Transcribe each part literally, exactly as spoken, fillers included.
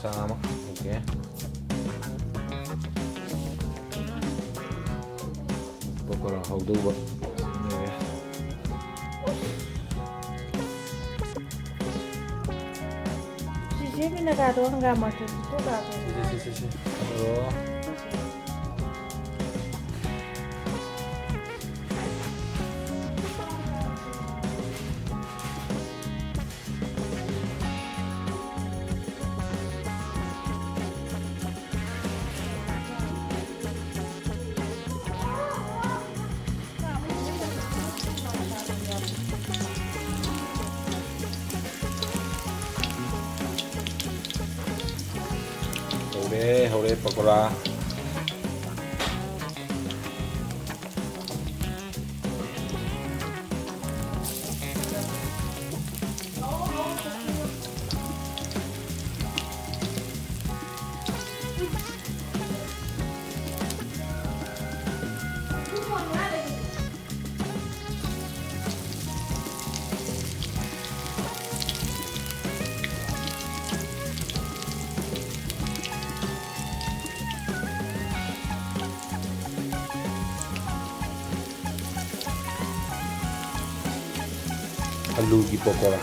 ꯆꯥꯝꯃ꯫ ꯑꯣꯀꯦ꯫ ꯄꯀꯣꯔꯥ ꯍꯧꯗꯧꯕ ꯂꯩꯔꯦ꯫ ꯆꯤꯆꯦ ꯃꯤꯅꯒꯥꯗꯣ ꯍꯪꯒꯥꯝ ꯃꯔꯛꯇ ꯆꯤꯛꯊꯣꯛꯂꯛꯑꯒꯦ꯫ ꯁꯤ, ꯁꯤ, ꯁꯤ, ꯁꯤ꯫ ꯑꯣ꯫ ꯍꯧꯔꯦ, ꯍꯧꯔꯦ ꯄꯀꯣꯔꯥ꯫ ꯑꯂꯨꯒꯤ ꯄꯀꯣꯔꯥ꯫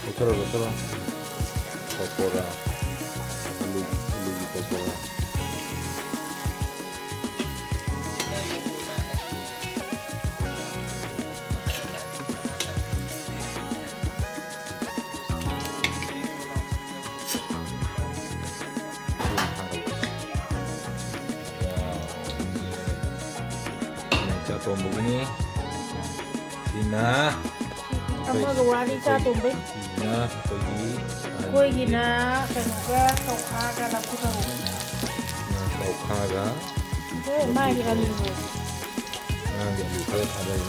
ꯂꯧꯊꯔꯣ, ꯂꯧꯊꯔꯣ꯫ ꯄꯀꯣꯔꯥ꯫ ꯑꯂꯨ, ꯑꯂꯨꯒꯤ ꯄꯀꯣꯔꯥ꯫ ꯆꯥꯛ ꯊꯣꯡꯕꯒꯤꯅꯤ꯫ ꯁꯤꯅ ꯑꯃꯒ ꯋꯥꯠꯂꯤ ꯆꯥꯛ ꯊꯣꯡꯕꯩ꯫ ꯁꯤꯅ ꯑꯩꯈꯣꯏꯒꯤ, ꯑ, ꯑꯩꯈꯣꯏꯒꯤꯅ ꯀꯩꯅꯣꯒ ꯀꯧꯈꯥꯒ ꯂꯐꯨ ꯊꯔꯣ꯫ ꯀꯧꯈꯥꯒ ꯍꯣꯏ, ꯃꯥꯒꯤ ꯑꯂꯨ꯫ ꯑꯉꯥꯡꯒꯤ ꯑꯂꯨ ꯈꯔ ꯊꯥꯗꯔꯤ꯫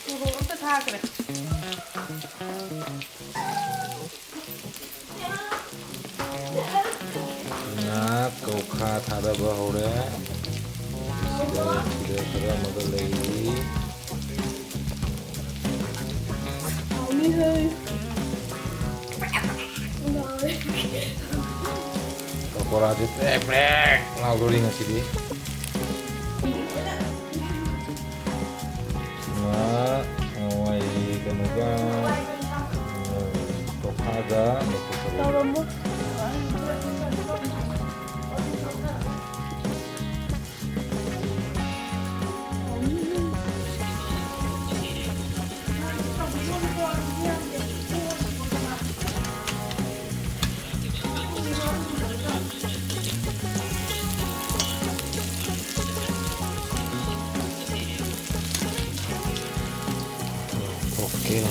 ꯃꯣꯔꯣꯛ ꯑꯝꯇ ꯊꯥꯛꯈ꯭ꯔꯦ꯫ ꯉꯥ ꯀꯧꯈꯥ ꯊꯥꯗꯕ ꯍꯧꯔꯦ꯫ ꯁꯤꯗ, ꯁꯤꯗ ꯈꯔ ꯑꯃꯒ ꯂꯩꯔꯤ꯫ ꯄꯀꯣꯔꯥꯁꯦ ꯄ꯭ꯔꯦꯛ ꯄ꯭ꯔꯦꯛ ꯂꯥꯎꯗꯣꯔꯤ ꯉꯁꯤꯗꯤ꯫ ꯉꯥ, ꯉꯋꯥꯏ, ꯀꯩꯅꯣꯒ, ꯀꯧꯈꯥꯒ ꯂꯐꯨ ꯊꯔꯣꯒ꯫ ꯇꯧꯔꯝꯃꯣ꯫ OK.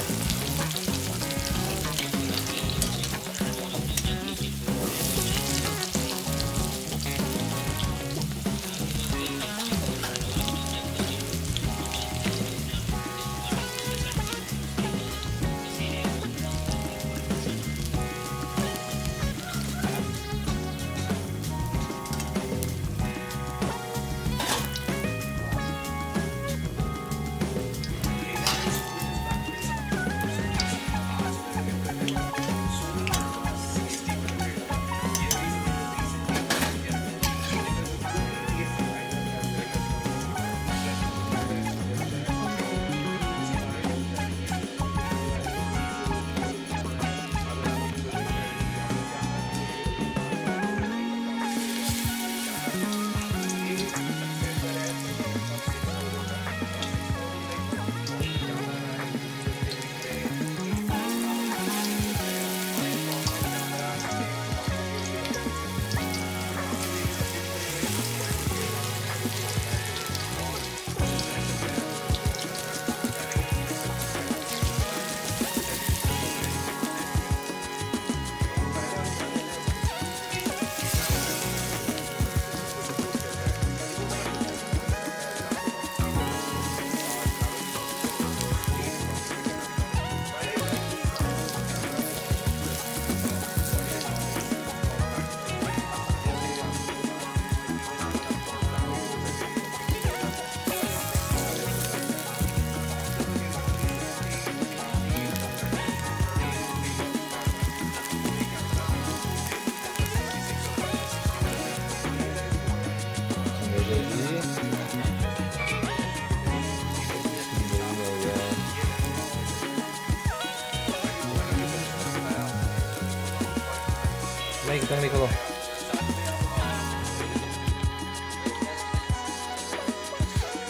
ꯅꯪꯗꯤ ꯈꯜꯂꯣ꯫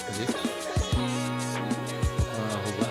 ꯍꯧꯖꯤꯛ, ꯑꯥ, ꯍꯧꯕ꯫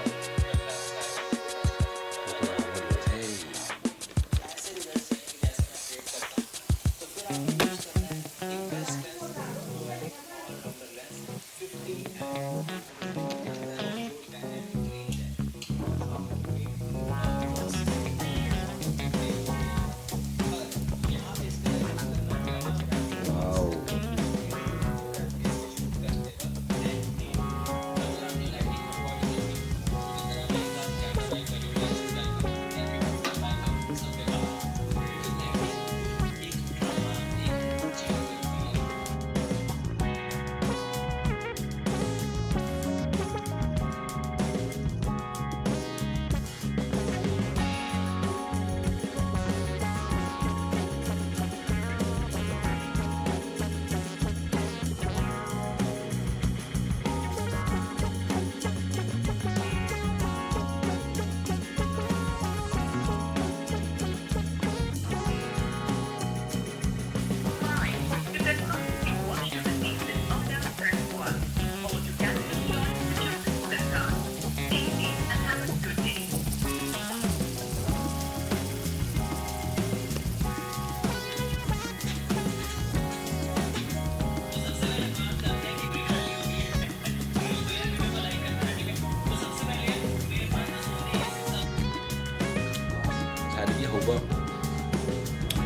ꯉꯁꯥꯏꯗꯒꯤ ꯍꯧꯕ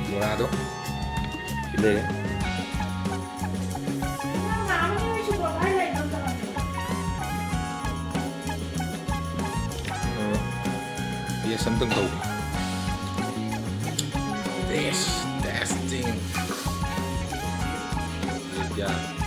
ꯕꯣꯔꯥꯗꯣ ꯁꯤ ꯂꯩꯔꯦ꯫ ꯑ, taste ꯑꯝꯇꯪ ꯇꯧꯒꯦ꯫ Taste, testing. ꯌꯥ꯫